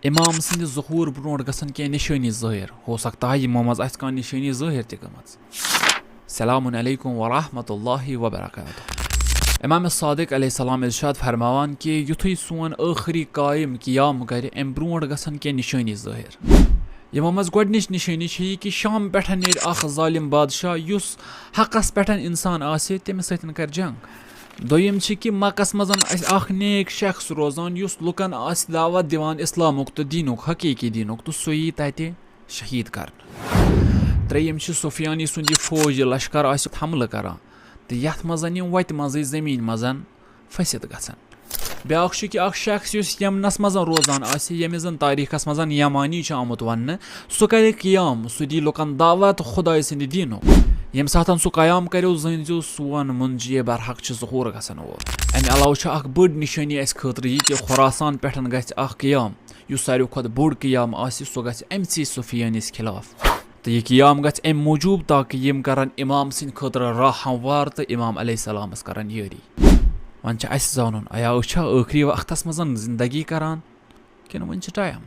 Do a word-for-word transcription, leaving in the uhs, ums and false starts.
امام سٕنٛدِ ظہور برونٛٹھ گژھن کینٛہہ نشٲنی ظٲہر۔ ہو سکتا ہے یِمو منٛز آسہِ کانٛہہ نشٲنی ظٲہر تہِ گٔمٕژ۔ سلام علیکم ورحمۃ اللہ وبرکاتہ۔ امام صادق علیہ السلام ارشاد فرماوان کہِ یُتھُے سون ٲخری قائم قیام کرِ، امہِ برونٛٹھ گژھن کینٛہہ نشٲنی ظٲہر۔ یِمو منٛز گۄڈٕنِچ نشٲنی چھِ یہِ کہِ شام پٮ۪ٹھ نیرِ اکھ ظالم بادشاہ، یُس حقس پٮ۪ٹھ انسان آسہِ، تٔمِس سۭتۍ کرِ جنگ۔ دوٚیِم چھِ کہِ مکس منٛز آسہِ اکھ نیک شخص روزان، یُس لُکن آسہِ دعوت دِوان اسلامُک تہٕ دینُک، حقیقی دینُک، تہٕ سُہ یی تتہِ شہید کرنہٕ۔ ترٛیٚیِم چھِ سفیانی سُنٛد یہِ فوج، یہِ لشکر آسہِ حملہٕ کران، تہٕ یتھ منٛز یِم وتہِ منٛزٕے زمین منٛز پھٔسِتھ گژھن۔ بیاکھ چھُ کہِ اکھ شخص یُس یمنس منٛز روزان آسہِ، ییٚمِس زن تاریخس منٛز یمانی چھُ آمُت وننہٕ، سُہ کرِ قیام، سُہ دی لُکن دعوت خدایہِ سٕنٛدِ دینُک۔ ییٚمہِ ساتہٕ سُہ قیام کریو، زٲنۍزیو سون منجی برحق چھُ ظہور گژھن وول۔ امہِ علاوٕ چھُ اکھ بٔڑ نشٲنی اسہِ خٲطرٕ یہِ کہِ خراسان پٮ۪ٹھ گژھِ اکھ قیام، یُس ساروی کھۄتہٕ بوٚڑ قیام آسہِ، سُہ گژھِ امہِ سی سفیانِس خلاف۔ تہٕ یہِ قیام گژھِ امہِ موٗجوٗب تاکہِ یِم کرن امام سٕنٛدِ خٲطرٕ راہ ہموار تہٕ امام علیہ السلامس کرن یٲری۔ وۄنۍ چھُ اسہِ زانُن، آیا أسۍ چھا ٲخری وقتس منٛز زندگی کران کِنہٕ وۄنۍ چھُ ٹایم؟